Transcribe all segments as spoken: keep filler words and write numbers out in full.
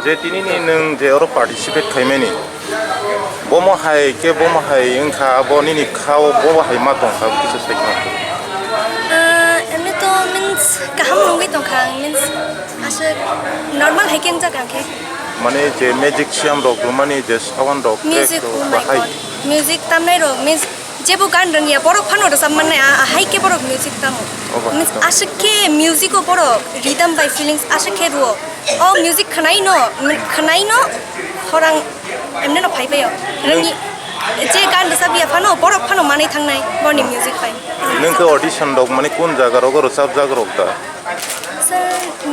Je tini ni nwng je oro participate khaimani, bomo hai khe bomo hai wngkha, abo nini kha o bobo hai ma tongkha, kisa sai khna. Ah, emni to means kaham nungwi tongkha ang, means aswk normal hai khe wngjak ang khe. Mane je magic siam rok rwmani je sawan rok, track music, rok, oh my bahai. God. Music tamnai rok means jebo gan rwngya borok phano rwchap mannai, a, a hai khe borok music tamo. Obo means tamo. Aswk khe music o borok rhythm bai feelings aswk khe rwo. O music khwnai no, khwnai no khorang emne no phai baio. Rwngni je gan rwchap ya phano borok phano manwi thangnai boni music bai. Nwng khe audition rok mane kun jaga rogo rwchapjak rok da? Sir,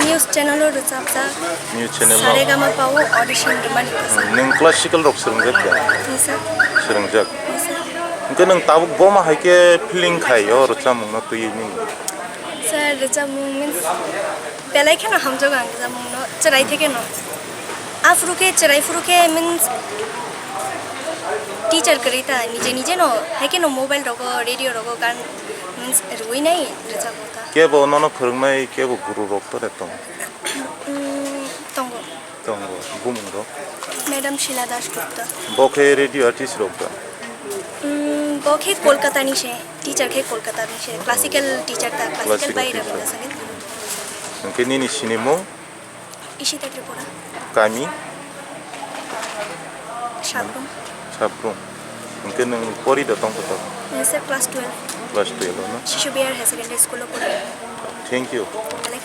news channel o rwchapjak. News channel o? Saregama pa o audition rwmani ta sir. Nwng classical rok swrwngjak da? Yes, sir. Swrwngjak? Yes, sir. Hwnkhe nwng tabuk bomo hai khe feeling khai o rwchapmung no twiwi nini? Sir, rwchapmung means belai kheno hamjago ang rwchapmung no, chwrai theke no. Aphuru khe, chwrai phuru khe means teacher kwrwi ta, nije nije no, hai kheno mobile rogo, radio rogo gan means rwui nai rwchapo ta. Kebo nono phwrwngnai, kebo guru rok to de tong? Mm, tongo. Tongo, bumung rok? Madam Sheila Das Gupta. Bo khe radio artist rok da? Mm, bo khe Kolkata ni se, teacher khe Kolkata ni se, classical teacher ta, classical. Classical bai teacher. Rwmani ta sangin. Hwnkhe nini sinimung? Ishita Tripura. Kami? Sabrum. Sabrum. Hwnkhe nwng pori da tong khe to? Nwng se class twelve. Class twelve o no? Shishu Bihar Higher Secondary School o pori. Thank you. Belai khe